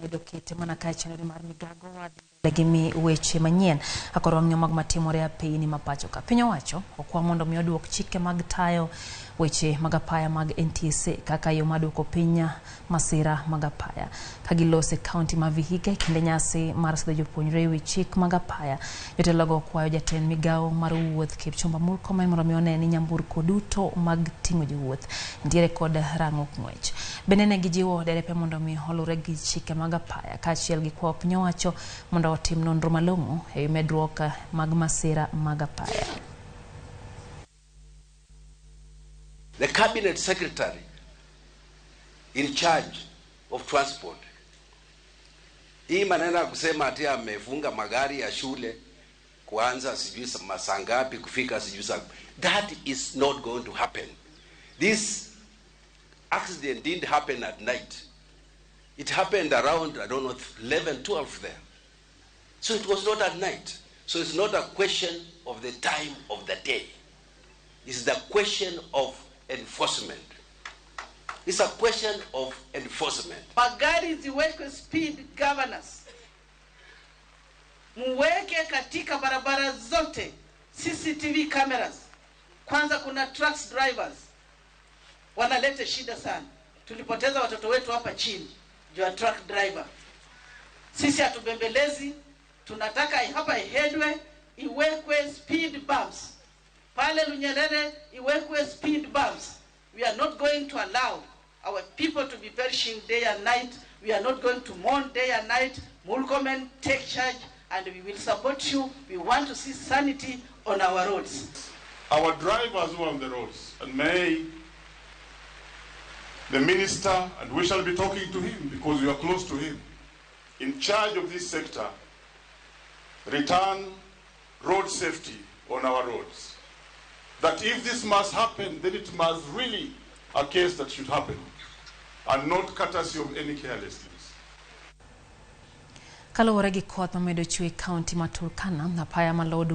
Medo kete mana ka chenro mar migago wadhi mbele gi mi weche manyien akoro wang'iyo mag matimore apeyini ma pacho ka. Piny owacho okwa mondo mi oduok chike mag tayo weche mag apaya mag NTSA kaka yo mar duoko piny masira mag apaya. Ka gilose kaunti ma Vihiga e kinde nyasi mar sidho jopuonjre e wi chik mag apaya, jotelogo okwayo jatend migawo mar wuoth Kipchumba Murkomen mondo mi one ni nyamburko duto mag ting'o jowuoth nitiere kod rang'ok ng'wech. Bende ne gijiwo derepe mondo mi olure gi chike mag apaya kaachiel gi kwayo piny owacho mondo otim nonro malong'o e wi medruok mag masira mag apaya. The cabinet secretary in charge of transport, hii maneno ya kusema ati amefunga magari ya shule kuanza sijui masaa ngapi kufika sijui saa, that is not going to happen. This accident didn't happen at night. It happened around, I don't know, 11, 12 there. So it was not at night. So it's not a question of the time of the day. It's the question of enforcement. It's a question of enforcement. Magari ziwekwe speed governors, muweke katika barabara zote CCTV cameras. Kwanza kuna trucks drivers wanaleta shida sana. Tulipoteza watoto wetu hapa chini juu ya truck driver. Sisi hatubembelezi, tunataka hapa Ihedwe iwekwe speed bumps, pale Lunyerere iwekwe speed bumps. We are not going to allow our people to be perishing day and night. We are not going to mourn day and night. Murkomen, take charge and we will support you. We want to see sanity on our roads. Our drivers who are on the roads, and may the minister, and we shall be talking to him because we are close to him, in charge of this sector, return road safety on our roads. That if this must happen, then it must really a case that should happen, and not courtesy of any carelessness. Kaluwore gi koth mamedo chwe e kaunti ma Turkana, apaya ma Lodwar